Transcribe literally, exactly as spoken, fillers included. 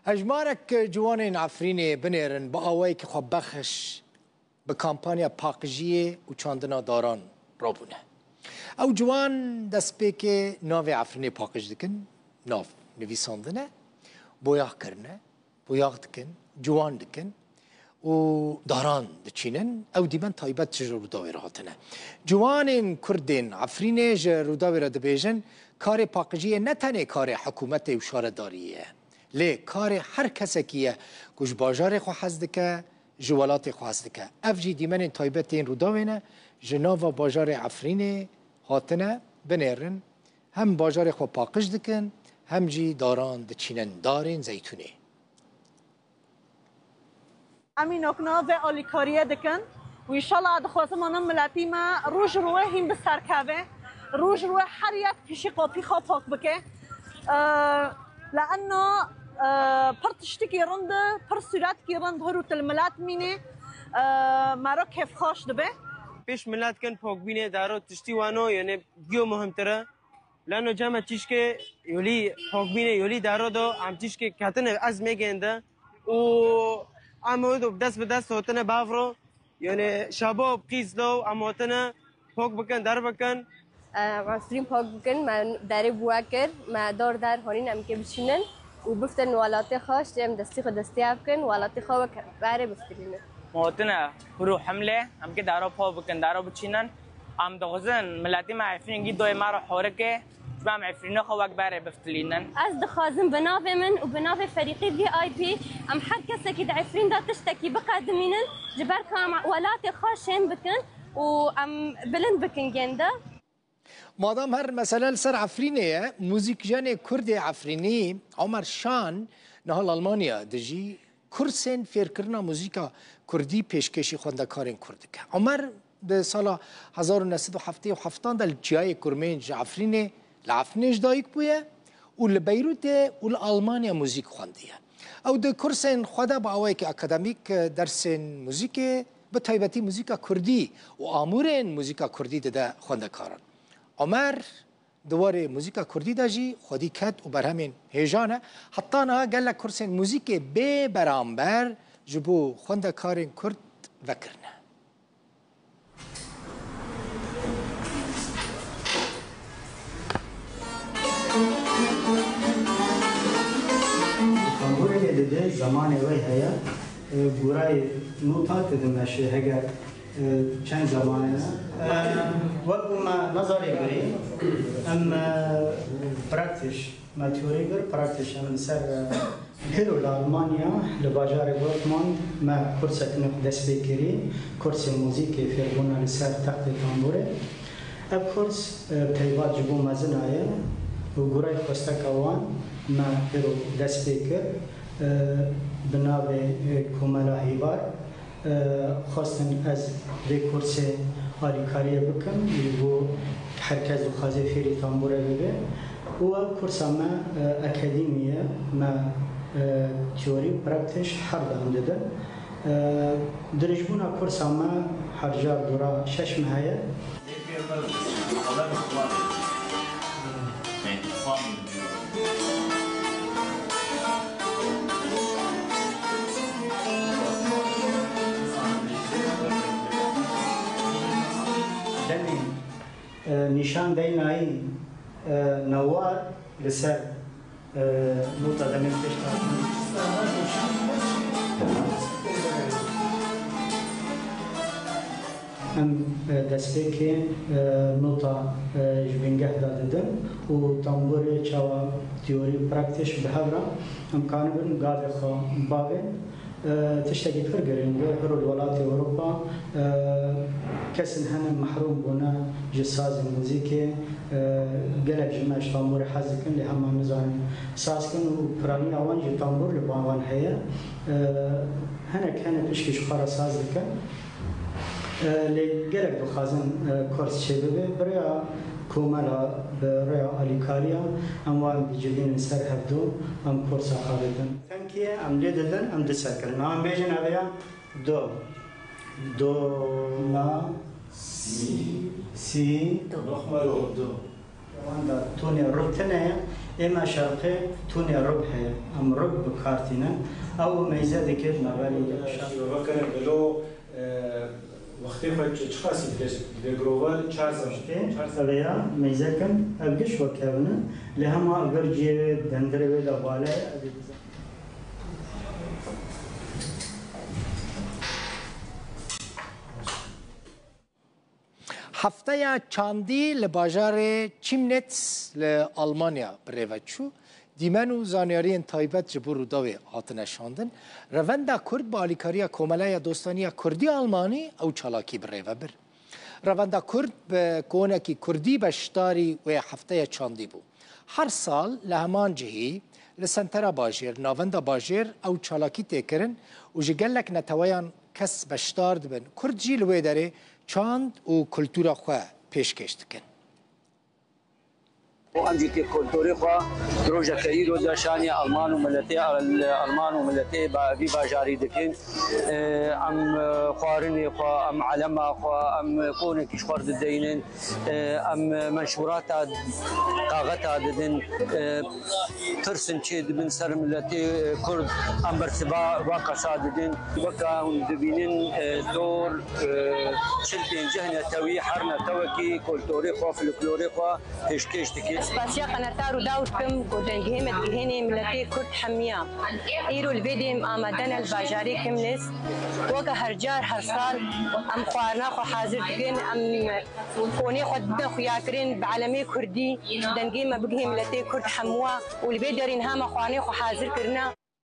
Hejmarek ciwanên Efrînê binêrin bi awayekî xwebexş bi kampanya paqijiyê û çandina daran rabûne. Ew ciwan destpêkê navê Efrînê paqij dikin, nav nivîsandine, boyax kirine, boyax dikin, ciwan dikin û daran diçînin. Ew dîmen taybet ji Rûdawê re hatine. Ciwanên Kurd ên Efrînê ji Rûdawê re dibêjin, karê paqijiyê ne tenê karê hikûmetê û şaredariyê ye, lê karê her kesekî ye ku ji bajarê xwe hez dike, ji welatê xwe hez dike. Ev jî dîmenên taybet ên Rûdawê ne, ji nava bajarê Efrînê hatine binêrin, hem bajarê xwe paqij dikin, hem jî daran diçînin, darên zeytûnê. Em î nokna vê alîkariyê dikin û înşallah dixwazim ana miletî me roj rûê hîn bi serkeve, roj rûê her yek pişî qapî xwe pak bike. Ee, Le'enno, e, pir tiştikî rind e, pir sûretkî rind hir û til milet mînê, e, mero kêfxweş dibe. Pêş milet kin pokbînê daro tiştî wano, yani giyo muhimtir e. Lano cema tişkê yolî pokbînê yolî daro do, em tişkê ketine ez mêgên de û em o do dest bi dest hotine bavro, yani şabo qîz lo em hotine pok bikin, der bikin. Em Efrîn pak bikin, me derê bi we kir, me dar der hanîn em kê biçînin û biftin welatê xwe, ji em destî xwe destî ev kin, welatê xwe wek berê biftirînin. Me hatine hûr û hemlê, em kê dara pak bikin, dara biçînin. Em dixwazin miletî me Efrîn gî doyê me re horike, ji me em Efrînê xwe wek berê biftilînin. Ez dixwazim bi navê min û bi navê ferîqî V I P em her kesekî di Efrîn de tiştekî biqedimînin, ji ber ku em welatê xwe şên bikin û em bilind bikin gên de. Madam her mesele li ser Efrînê ye, muzîkjenê Kurdê Efrînî Omer Şan niha li Almanya dijî, kursên fêrkirina muzîka Kurdî pêşkêşî xwendekarên Kurd dike. Omer di sala hezar û neh sed û heftê û heftan de li Çiyayê Kurmên ji Efrînê, li Efrînê ji dayik bûye û li Beyrûtê û li Almanya muzîk xwendiye. Ew di kursên xwe de bi awayekî akademîk dersên muzîkê, bi taybetî muzîka Kurdî û amûrên muzîka Kurdî dide xwendekaran. Omer di warê muzîka Kurdî de jî xwedî ket û berhemên hêja ne. Heta niha gelek kursên muzîkê bê beramber ji bo xwendekarên Kurd vekirine. Tembûrê lê dide, zemanê wê heye, e, gurayê nota tu dimeşê, heger, e, çend zemanê ne. E, Wekî me nezarê birî, em, e, praktiş, me teorî bir, praktiş em li ser, e, Hêro li Almanya, li bajarê Dortmund me kursek nû dest pê kirî, kursê muzîkê fêrbûna li ser textê tembûrê. Ev kurs, e, peyva ji bo mezina ye û gurayê xwesteka wan me hêro dest pê kir, e, bi navê, e, Komela Hîvar. E, xwestin ez vê kursê alîkariyê bikim, ji bo her kes dixwaze fêrî tembûrê bibe. Û ev kursa me, e, akademî ye, me, e, teorî û praktiş her dem didin. E, dirêjbûna kursa me her car dora şeş meh heye. Demê, e, nîşan deyna yî, e, newar li ser, e, nota demê pêş hatin. Em, e, destpêkê, e, nota, e, ji bingeh de didin û tembûrê çawa teorî û praktiş bi hev re em kanibin gavê xwe bavên. E, tiştekî pir girîng e, hiro li welatê Ewropa, e, kesên hene mehrûm bûne ji sazê muzîkê, e, gelek ji me ji tembûrê hez dikin, lê hema nizanin saz kin û piraniya wan jî tembûr li ba wan heye. E, Hinek hene pişkî ji xwe re saz dikin. E, lê gelek dixwazin, e, kurs çêbibe. Bi rêya komela, bi rêya alîkariya em wan dicivînin ser hevdu, em kursa xwe didin. Tenkî ye, em lê didin, em disekin. Me em bêjin ev ya do. Do, la, si, si. Do. Wenda tonê rutine ye. Ême şerqê tûnê rub heye, em rub bi kar tînin. Ew meyze dikir navberê şerq. Şîrove kirin bilo, e, wextê xwe çi, çiqasî dikir? Vê girova çar sal. Çar sal. Ev ya meyze kin, ev giş wek kevin in. Lê hema vir cihê wê, dendirê wê de bale ye, ev ê bize. Hefteya çandî li bajarê Chemnitz li Almanya bi rê ve çû. Dîmen û zanyariyên taybet ji bo Rûdawê hatine şandin. Revenda Kurd bi alîkariya Komeleya Dostaniya Kurdî Almanî ew çalakî bi rê ve bir. Revenda Kurd bi konekî Kurdî beşdarî wê hefteya çandî bû. Her sal li heman cihî li sentera bajêr, navenda bajêr ew çalakî tê kirin û ji gelek neteweyan kes beşdar dibin. Kurd jî li wê derê çand û kultura xwe pêşkêş dikin. Û em jî tê kulturê xwe di rojeke îro de şanê Alman û miletê, Alman û miletê ba-, vî bajarî dikin. Em, e, xwarinê xwe, em elema xwe, em konekî ji xwe dideynin. Em menşûrata kaxeta didin, tirsin çê dibin ser miletê Kurd, em bersiva va qesa didin. Weke hûn dibînin, dor çil pêncî netewî, her netewekî kulturê xwe, folklorê xwe pêşkêş dike. Ez spasiya qeneta Rûdaw dikim ku dengê me digihênê miletê Kurd hemiya. Îro li vê dêm amade ne li bajarê Chemnitz. Weke her car, her sal em xwarina xwe hazir dikin, em konê xwe didin xuyakirin bi elemê kurdî, dengê me bigihê miletê kurd hemûa û li vê derê niha me xwarnê xwe hazir kirine.